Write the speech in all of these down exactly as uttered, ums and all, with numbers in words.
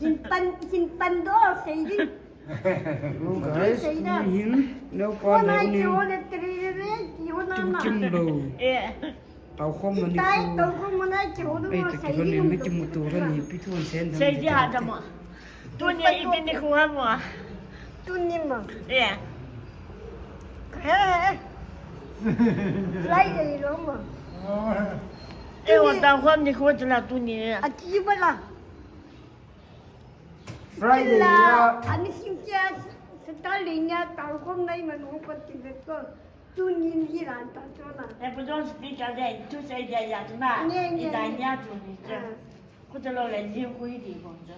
Hin pan, hin pan do, sei ding. Hello guys, tuni hin, neo pa neo ni. Hona ki hona tri re, ki hona na. Kim kim lo. Eh. Tao khom mani khu. Tao khom mana ki hona ma, sei ding. Ei, ta ki hona ni, kimuto lani, pi thu an sen dam. Sei ding ha dam. Tuni ipi nikho ham? Tuni ma. Eh. Eh. Friday lo ma. Eh, o tao khom nikho chu la tuni. Ati bala. Friday la. Ani sim tia, Saturday nia tao khom nai ma no ko ti ko. Tuni ni la ta cho na. Eh, but don't speak again. Tu sei dia ya tu na. Nye, nye, nye. Ida nia tu ni cha. Ah. Ko te lo le ni ku i di ko cha.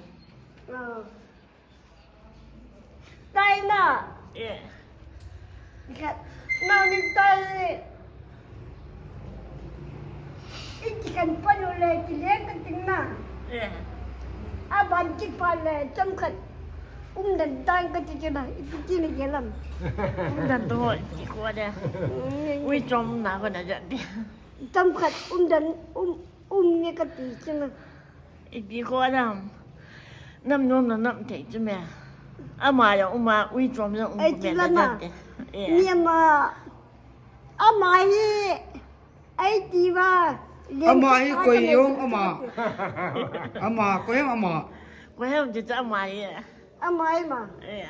Ah. Tai na. Eh. Ka, na ni tai. Iti kan palo le ki le ka ting na. Eh. A ban ki pa le chomkhat. Umdan tang ka ti ti na. Iti ti ni ke lam. Umdan to ki ko da. Mm. Ui chom na ko na ja ti. Chomkhat umdan um, um ni ka ti ti na. Ipi kho dam. Nam nom na nam thei chu me. Ama ya uma ui chom ya um. Ei, ko ti me la na na te. Eh. Ni ama. Ama hi. Ei ti va. Ama hi koi yong ama. Ama koi yong ama. Koi yong ti ama hi. Ama hi ma. Eh.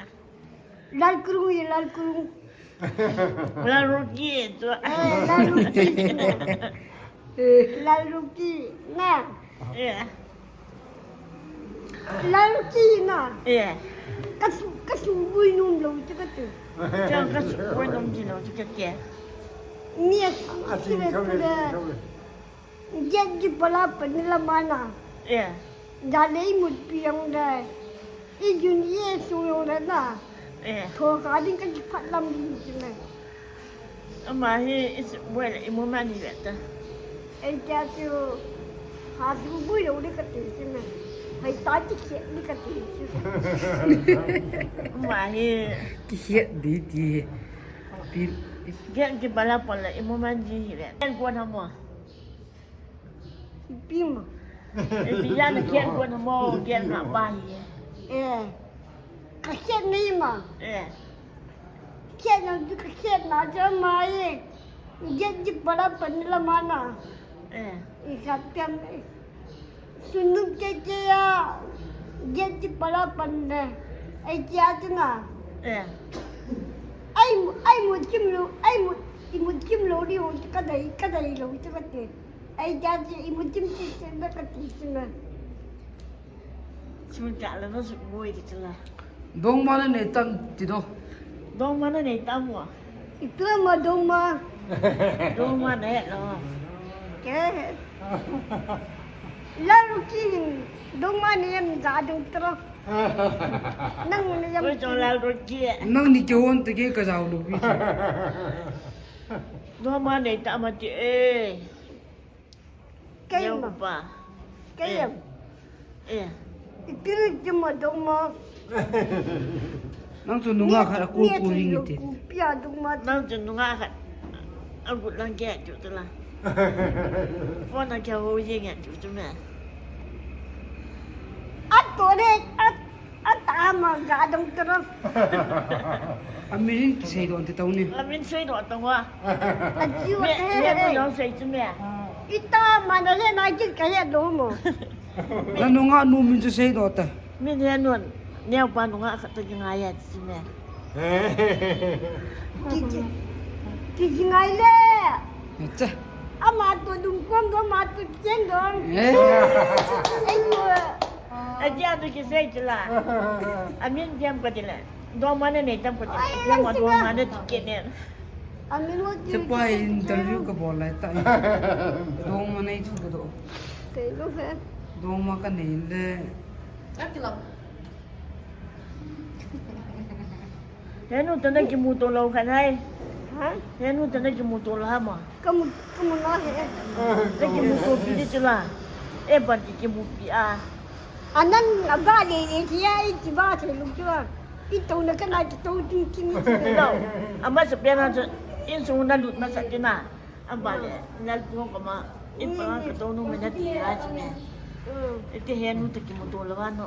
Lal Krung hi, Lal Krung. Lal Ruki tu. Eh, Lal Ruki. Eh. Lal Ruki na. Eh. Lal Ruki na. Eh. Ka su, ka su bui nom lo ti ka tu. Chang ka su bui nom ti lo ti ka ke. Ni a su, a su, su le, su le. Jet ji pala pani la mana. Eh. Jalei mut pi yong da. I jun ye su yong da na. Eh. Tho ka ding ka ji phat lam ding ji na. Ama hi is well i mo mani ve ta. Ei cha chu ha du bu yo ni ka ti ji na. Hai ta ji khe ni ka ti ji. Ama hi. Ki khe di ti. Pi. Jet ji pala pala i mo man ji hi ve. En ko na mo. Ipi mo. Ipi ya na kian ko na mo, kian na pa hi. Eh. Ka kian ni ma. Eh. Kian na du ka kian na ja ma ye. Jet ji pala pani la mana. Eh. I ka tem. Sunu ke ke ya. Jet ji pala pani. Ei kia tu na. Eh. Ai mu, ai mu kim lo, ai mu, i mu kim lo ni ho ka dai, ka dai lo ti ka te. Ai ja ji i mu kim ti ti na ka ti ti na. Chu ja la no su boi ti la. Dongma na nei tam ti do. Dongma na nei tam wa. I tu ma dongma. Dongma nei lo. Ke. La ru ki dongma nei am ja dong tro. Nang ni jam. Oi, chong lal ro ki. Nang ni ke hon te ke ka jao lo bi. Dongma nei tam ti e. Kei ma. Kei em. Eh. Ipi ti ma dongma. Nang chu nunga khat a ku ku ring iti. Pia dongma. Nang chu nunga khat. A gut lang ke chu tu la. Phone a ke ho ye nge chu tu me. A to de, a, a ta ma ga dong tro. A min sei don ti tau ni. A min sei don tau wa. A ji wa te. Me, me, me, sei chu me. Ita ma na he na ji ka he do mo. Na nunga nu min chu sei do ta. Min he nun, neo pa nunga khat ta ki ngai ya chi me. Ki, ki, ki, ki ngai le. Acha. Ama to dum kom do ma to chen do. Eh. Ai ko. A ji a to ki sei chi la. A min diam ko ti le. Dongma na nei tam ko ti le. Ai, diam ma dongma na ti ke ne. Amin wo ti. Chepa interview ka bol lai ta. Dongma nei thu ka do. Te lo he. Dongma ka nei le. Ka ti lo. Henu ta na kimuto lo khan hai. Ha? Henu ta na kimuto lo ha ma. Ka mu, ka mu na he. Na kimuto pi de chu la. E ban ki kimu pi a. Anan a ba le ye ki ya i ki ba the lu chu a. I to na ka na ki to ti ti ni ti lo. Ama sa pe na chu in su na lut ma sa ti na. Aba le, lal pu ko ma, i pa ka to nu me na ti la chi me. Mm. I te he nu te kimuto la wa no.